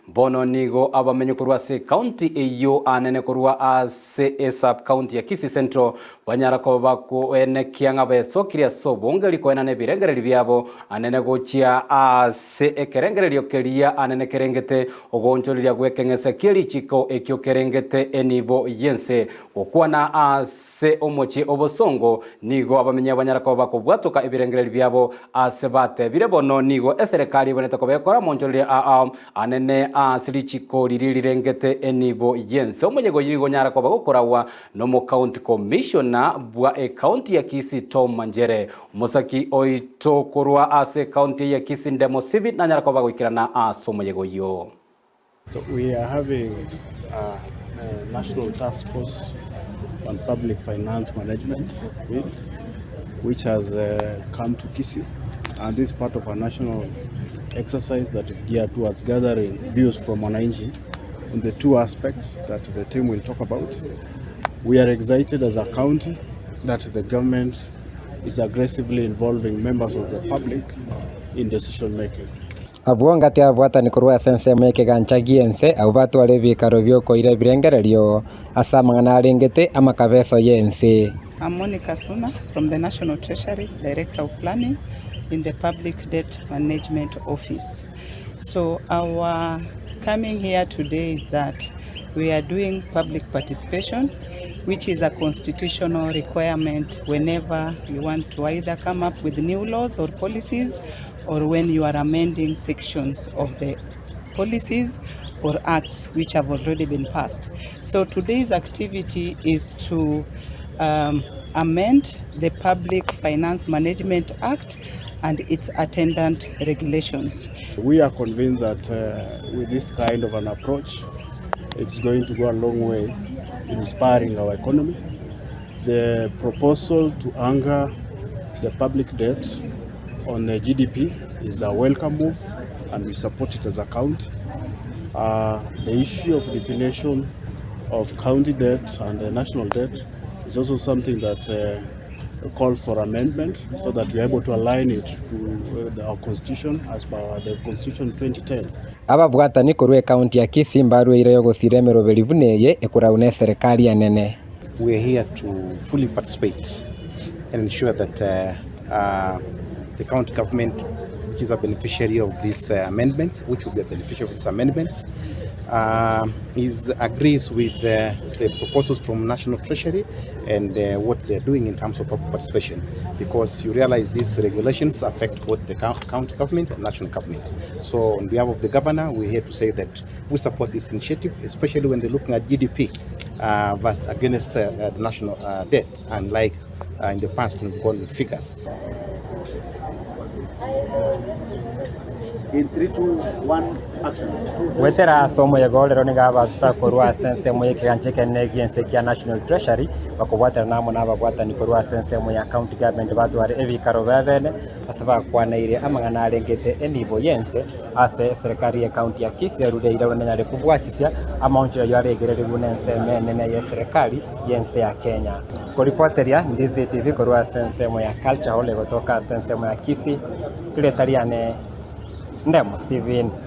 Bono nigo abamenyi korwa ase ecounty eyio anene korwa ase esub-county ya Kisii Central banyara koba bakoenekia ng'a besokirie ase obonge rikoenana ebirengererio biabo anene gochia ase ekerengererio keria anene kerengete ogoonchoreria gw'ekeng'ese kie richiko ekio kerengete enibo y'ense gokwana ase Ase omochie obosongo nigo abamenyi banyara koba bakobwatoka ebirengererio biabo ase batebire bono nigo eserekari ebwenerete koba ekora amonchoreria ao anene ase richiko riria rirengete enibo y'ense. Omoyega oyio nigo onyara koba gokoragwa nomocounty commissioner bwa ecounty ya Kisii Tom Manjere. Omosaki oito korwa ase ecounty eye ya Kisii Ndemo Stephen nanyara koba goikerana ase omoyega oyio. So we are having a, a national task force on public finance management bill, which has uh, come to Kisii, and this is part of a national exercise that is geared towards gathering views from wananchi on the two aspects that the team will talk about. We are excited as a county that the government is aggressively involving members of the public in decision making. Abwo ngati ababwatani korwa ase ensemo y'ekegancha gi'ense, abwo batware ebiikaro bi'okoira ebirengererio ase amang'ana arengete amakabeso y'ense. I'm Monica Suna from the National Treasury, Director of Planning in the Public Debt Management Office. So our coming here today is that we are doing public participation, which is a constitutional requirement whenever you want to either come up with new laws or policies or when you are amending sections of the policies or acts which have already been passed. So today's activity is to um, amend the Public Finance Management Act and its attendant regulations. We are convinced that uh, with this kind of an approach, it's going to go a long way in inspiring our economy. The proposal to anchor the public debt on the GDP is a welcome move and we support it as a county. Uh, the issue of definition of county debt and the national debt is also something that uh, calls for amendment so that we are able to align it to uh, our constitution as per the constitution 2010. Ababwatani korwa ekaunti ya Kisii mbarweire yogosira emeroberi buna eye ekorau neserekari enene. We are here to fully participate and ensure that uh, uh, the county government, which is a beneficiary of these uh, amendments, which will be a beneficiary of these amendments, uh, is agrees with the, the proposals from National Treasury and uh, what they're doing in terms of public participation. Because you realize these regulations affect both the county government and national government. So on behalf of the governor, we're here to say that we support this initiative, especially when they're looking at GDP uh, versus against uh, the national uh, debt, unlike uh, in the past when we've gone with figures. In 3, 2, 1, action. Goetera ase omoyega o rero nigo abaafisa korwa ase ensemo y'ekegancha ekenene gi'ense kia National Treasury bakobwaterana amo nababwatani korwa ase ensemo ya County Government batware ebikaro biabene ase bakwanaire amang'ana arengete enibo y'ense ase eserekari y'ecounty ya Kisii erure eira buna enyare kobwatisia amaonchorero ayio aregererigwe nensemo enene y'eserekari y'ense ya Kenya. Koripoteria Ndizi TV korwa ase ensemo ya Culture Hall egotoka ase ensemo ya Kisii, rieta riane Ndemo Stephen.